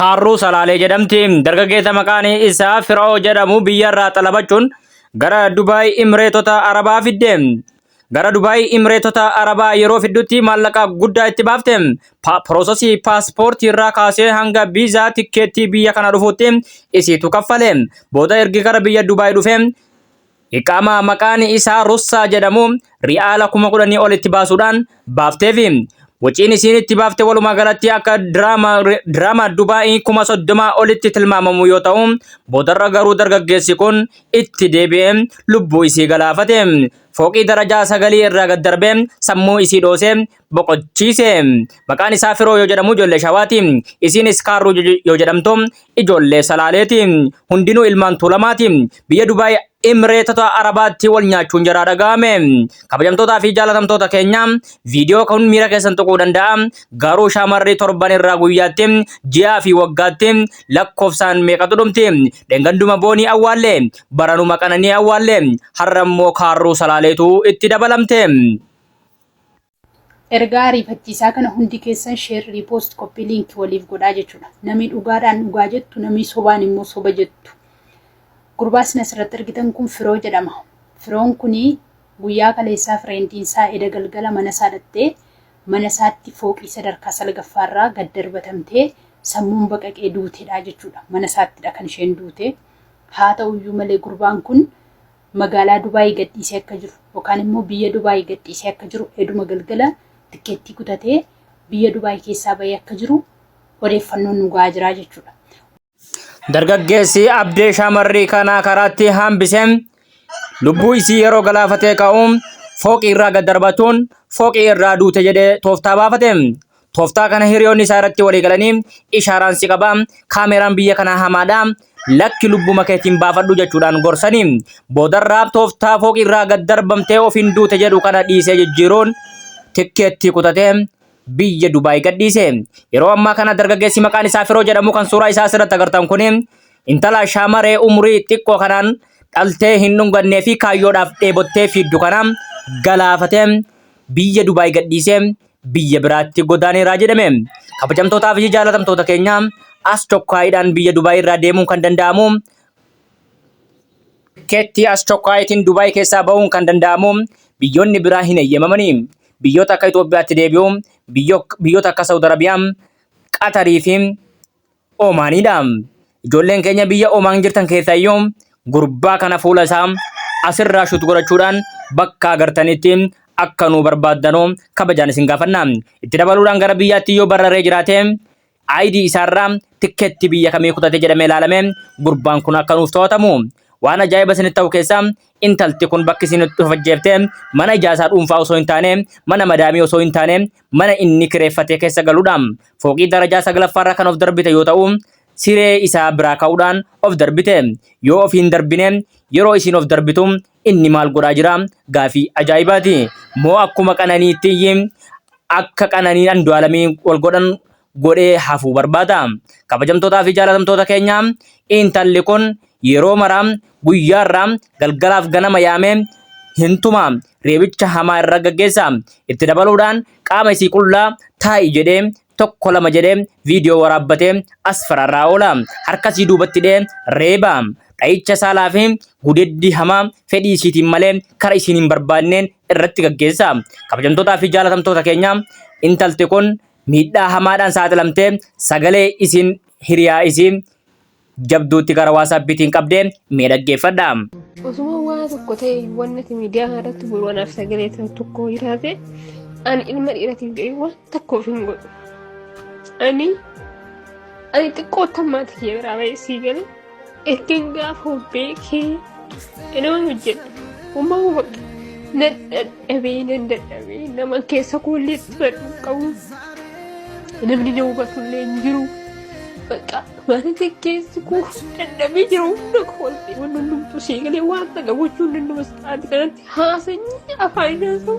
Kaarruu Salaalee jedhamti. Dargaggeessa maqaan isaa Firoo jedhamu biyyarraa xalabachuun gara Dubaay Imireetota Arabaa fidde. Gara Dubaay Imireetota Arabaa yeroo fiddutti maallaqa guddaa itti baafte. Piroosesii paaspoortii irraa kaasee hanga viizaa tikkeettii biyya kana dhufuutti isiitu kaffale. Booda ergi gara biyya Dubaay dhufe Iqaamaa maqaan isaa Russaa jedhamu ri'aala 10,000 ol itti baasuudhaan baafteefi. Waciin isiin itti baafte walumaa galatti akka diraama Dubaayii 30,000 olitti tilmaamamu yoo ta'u, boodarra garuu dargaggeessi kun itti deebi'ee lubbuu isii galaafate. Fooqii darajaa sagalii irraa gad darbee sammuu isii dhoosee boqochiise. Maqaan isaa Firoo yoo jedhamu ijoollee Shawaati. Isiinis Kaarruu yoo jedhamtu ijoollee Salaaleeti. Hundinuu ilmaan Tuulamaati. Biyya Dubaay Imireetota Arabaatti wal nyaachuun jaraa dhaga'ame. Kabajamtootaa fi jaalatamtoota keenya viidiyoo kun miira keessan tuquu danda'a. Garuu shamarri torban irraa guyyaatti ji'aa fi waggaatti lakkoofsaan meeqatu dhumti? Dhenganduma boonii awwaalle, baranuma qananii awwaalle, har'a immoo kaarruu salaaleetu itti dabalamte. Ergaa ariifachiisaa kana hundi keessan share, repost, copy link waliif godhaa jechuudha. Namni dhugaadhaan dhugaa jettu, namni sobaan immoo soba jettu. Gurbaa isin asirratti argitan kun Firoo jedhama. Firoon kuni guyyaa kaleessaa fireendiin isaa eda galgala mana isaa dhattee mana isaatti fooqii sadarkaa salgaffaarraa gad darbatamtee sammuun baqaqee duutedha jechuudha. Mana isaattidha kan isheen duute. Haa ta'uyyuu malee gurbaan kun magaalaa Dubaay gadhiisee akka jiru yookaan immoo biyya Dubaay gadhiisee akka jiru eduma galgala tikkeettii kutatee biyya Dubaay keessaa bahee akka jiru odeeffannoon nu ga'aa jira jechuudha. Dargaggeessi abdee shamarrii kanaa karaatti hambise lubbuu isii yeroo galaafatee ka'u fooqii irraa gad darbatuun fooqii irraa duute jedhee tooftaa baafate. Tooftaa kana hiriyoonni isaa irratti walii galanii ishaaraan si qaba, kaameeraan biyya kanaa hamaadha, lakki lubbuma keetiin baafadhu jechuudhaan gorsanii. Boodarraa tooftaa fooqii irraa gad darbamtee ofiin duute jedhu kana dhiisee jijjiiruun tikkeettii kutatee biyya Dubaay gadhiise. Yeroo ammaa kana dargaggeessi maqaan isaa Firoo jedhamu kan suuraa isaa asirratti agartan kuni intala shamaree umurii xiqqoo kanaan dhaltee hin dhungannee fi kaayyoodhaaf dheebottee fiiddu kana galaafatee biyya Dubaay gadhiisee biyya biraatti godaaneera jedhame. Kabajamtootaa fi jaalatamtoota keenya as chokkaayiidhaan biyya Dubaay irraa deemuun kan danda'amu tikkeettii as chokkaayiitiin Dubaay keessaa bahuun kan danda'amu biyyoonni biraa hin eeyyamamani. Biyyoota akka Itoophiyaatti deebi'u, biyyoota akka Saawud Arabiyaa, Qatarii fi Omaanidha. Ijoolleen keenya biyya Omaan jirtan keessaayyuu gurbaa kana fuula isaa asirraa shuut godhachuudhaan bakka agartanitti akka nu barbaaddanu kabajaan isin gaafanna. Itti dabaluudhaan gara biyyaatti yoo bararee jiraate ID isaarraa tikkeetti biyya kamii kutate jedhamee ilaalame gurbaan kun akka nuuf to'atamu. Waan ajaa'iba isinitti ta'u keessaa intalti kun bakki isin itti of ajjeefte mana ijaarsaa dhuunfaa osoo hin taane mana madaamii osoo hin taane mana inni kireeffatee keessa galuudha. Fooqii darajaa saglaffaarra kan of darbite yoo ta'u, siree isaa biraa ka'uudhaan of darbite. Yoo of hin darbine yeroo isiin of darbitu inni maal godhaa jira? Gaafii ajaa'ibaati. Moo akkuma qananiitti akka qananiin Andu'aalamii wal godhan godhee hafuu barbaada. Kabajamtootaa fi jaalatamtoota keenya intalli kun yeroo maraa guyyaarraa galgalaaf ganama yaamee hin tuma reebicha hamaa irra gaggeessa. Itti dabaluudhaan qaama isii qullaa taa'i jedhee tokko lama jedhee viidiyoo waraabbatee as fararraa oola. Harka isii duubatti hidhee reeba. Dha'icha saalaa fi gudeeddii hamaa fedhii isiitiin malee kara isiin hin barbaanneen irratti gaggeessa. Kabajamtootaa fi jaalatamtoota keenya intalti kun miidhaa hamaadhaan saaxilamtee sagalee isiin hiriyaa isii jabduutti gara waasaappiitiin qabdee mee dhaggeeffadha. Osuma waa tokko ta'e wanni ati miidiyaa kanarratti boru anaaf sagalee ta'u tokko jiraate ani ilma dhiiratiif jedhee waan tokko of hin godhu. Ani ani xiqqoo maatii kiyya biraa ba'ee sii gale ergan gaafa of beekee nama hojjedha. Uumaa bakka nan dadhabee nan dadhabee nama keessa koollee itti fedhu hin qabu. Namni na hubatu illee hin jiru. Bakka Wanti keessi koo dadhabee jiru hunda koo wanti wanti hundumtuu sii galee waan takka gochuu hin danda'u sa'aati kanatti haasanyii afaan haasa'u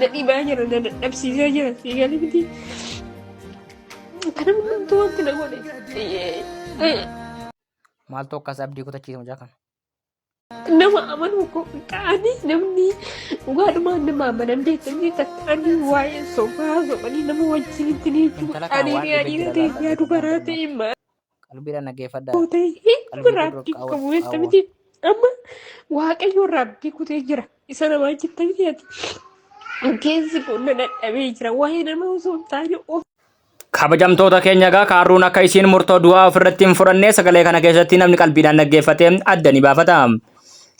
na dhibaa jira na dadhabsiisaa jira sii galee miti. Kana hundumtuu wanti na godhe. Maaltu akkas abdii kutachiisa mucaa kana? Nama amanuu koo ta'anii namni dhugaadhumaan nama amanan beektanii tatta'anii waa'ee sobaa sobanii nama wajjin ittiin Intala kana ani waan dhibee ani jira ta'e laata yaa dubaraa ta'e maal. Qalbiidhaan dhaggeeffadhaa. Ta'e eenyu Qalbii irraa gurra abdii qaawwa qabu jetta qaawwa. miti. Amma Waaqayyo irraa abdii kutee jira. Isa namaa jetta miti ati. Keessi kun na dadhabee jira. Waa'ee nama osoo hin taane of Kabajamtoota keenya egaa kaarruun akka isiin murtoo du'aa ofirratti hin fudhanne sagalee kana keessatti namni qalbiidhaan dhaggeeffate adda ni baafata.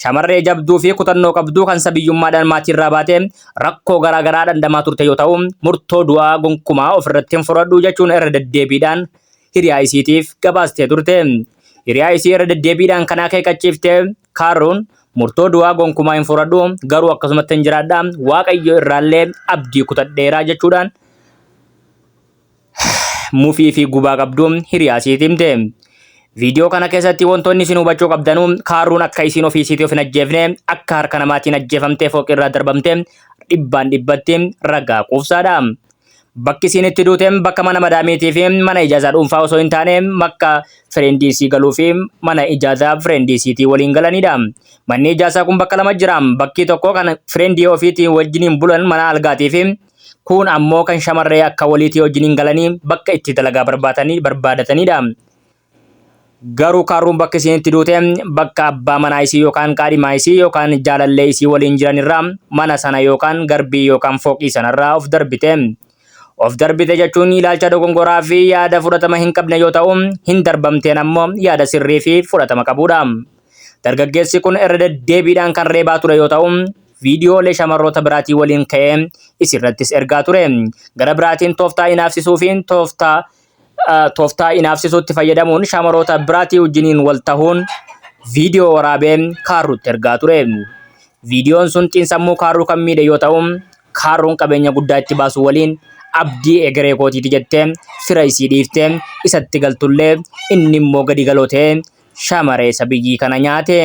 Shamarree jabduu fi kutannoo qabduu kan sabiyyummaadhaan maatiirraa baate rakkoo garaa garaa dhandhamaa turte yoo ta'u murtoo du'aa gonkumaa ofirratti hin fudhadhu jechuun irra deddeebiidhaan hiriyaa isiitiif gabaastee turte. Hiriyaa isii irra deddeebiidhaan kan akeekkachiifte kaarruun murtoo du'aa gonkumaa hin fudhadhu garuu akkasumatti hin jiraadha waaqayyo irraallee abdii kutadheeraa jechuudhaan mufii fi gubaa qabdu hiriyaa isiitti himte. Viidiyoo kana keessatti wantoonni isin hubachuu qabdanu kaarruun akka isiin ofii isiitii of hin ajjeefne akka harka namaatiin ajjeefamtee fooqii irraa darbamte dhibbaan dhibbatti ragaa quufsaadha. Bakki isiin itti duute bakka mana madaamiitii fi mana ijaazaa dhuunfaa osoo hin taane bakka fireendii isii galuu fi mana ijaazaa fireendii isiitii waliin galanidha. Manni ijaazaa kun bakka lama jira. Bakki tokko kan fireendii ofiitiin wajjiniin bulan mana algaatii fi kuun ammoo kan shamarree akka waliitii wajjiniin galanii bakka itti dalagaa barbaatanii barbaadatanidha. Garuu kaarruun bakka isiin itti duute bakka abbaa manaa isii yookaan qaadhimaa isii yookaan jaalallee isii waliin jiran irraa mana sana yookaan garbii yookaan fooqii sanarraa of darbite. Of darbite jechuun ilaalcha dogongoraa fi yaada fudhatama hin qabne yoo ta'u, hin darbamteen ammoo yaada sirrii fi fudhatama qabudha. Dargaggeessi kun irra deddeebiidhaan kan reebaa ture yoo ta'u, viidiyoolee shamarroota biraatii waliin ka'ee isirrattis ergaa ture. Gara biraatiin tooftaa inaafsisuu fi tooftaa tooftaa inaafsisuutti fayyadamuun shamaroota biraatii wajjiniin wal tahuun viidiyoo waraabee kaarruutti ergaa ture. Viidiyoon sun xiinsammuu kaarruu kan miidhe yoo ta'u, kaarruun qabeenya guddaa itti baasuu waliin abdii egeree kootiiti jettee fira isii dhiiftee isatti galtullee inni immoo gadi galoo ta'ee Shamaree isa biyyii kana nyaate.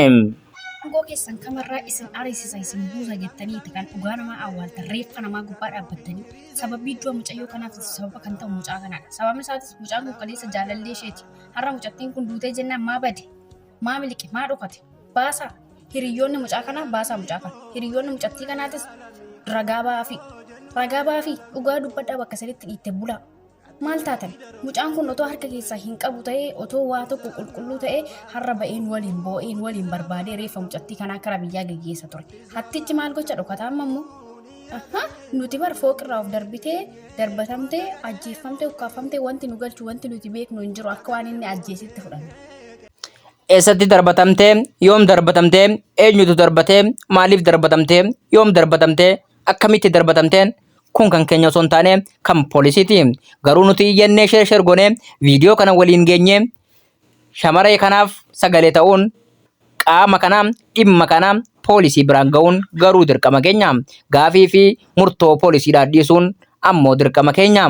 Aangoo keessan kamarraa isin ariisisa isin buusa jettaniiti kan dhugaa namaa awwaaltan reeffa namaa gubbaa dhaabbattanii sababii du'a mucayyoo kanaaf sababa kan ta'u mucaa kanaadha. Sababni isaatis mucaan kun kaleessa jaalallee isheeti. Har'a mucattiin kun duutee jennaan maa bade? Maa miliqe? Maa dhokate? Baasaa! Hiriyyoonni mucaa kanaa baasaa mucaa kana. Hiriyyoonni mucattii kanaatis ragaa ba'aafii. Ragaa ba'aafii dhugaa dubbadhaa bakka sanitti dhiitte bulaa. Maal taatan? Mucaan kun otoo harka keessaa hin qabu ta'ee, otoo waa tokko qulqulluu ta'ee har'a ba'ee nu waliin boo'ee nu waliin barbaadee reeffa mucattii kanaa kara biyyaa geggeessa ture. Hattichi maal gocha dhokata amma immoo? Ahaa, nuti bar fooqirraa of darbitee, darbatamtee, ajjeeffamtee, ukkaafamtee wanti nu galchu wanti nuti beeknu hin jiru akka waan inni ajjeesitti fudhanna. Eessatti darbatamte? Yoom darbatamte? Eenyutu darbate? Maaliif darbatamte? Yoom darbatamte? Akkamitti darbatamteen? Kun kan keenya osoo hin taane kan poolisiiti. Garuu nuti iyyannee sheer sheer goonee viidiyoo kana waliin geenyee shamaree kanaaf sagalee ta'uun qaama kana dhimma kana poolisii biraan ga'uun garuu dirqama keenya. Gaafii fi murtoo poolisiidhaaf dhiisuun ammoo dirqama keenya.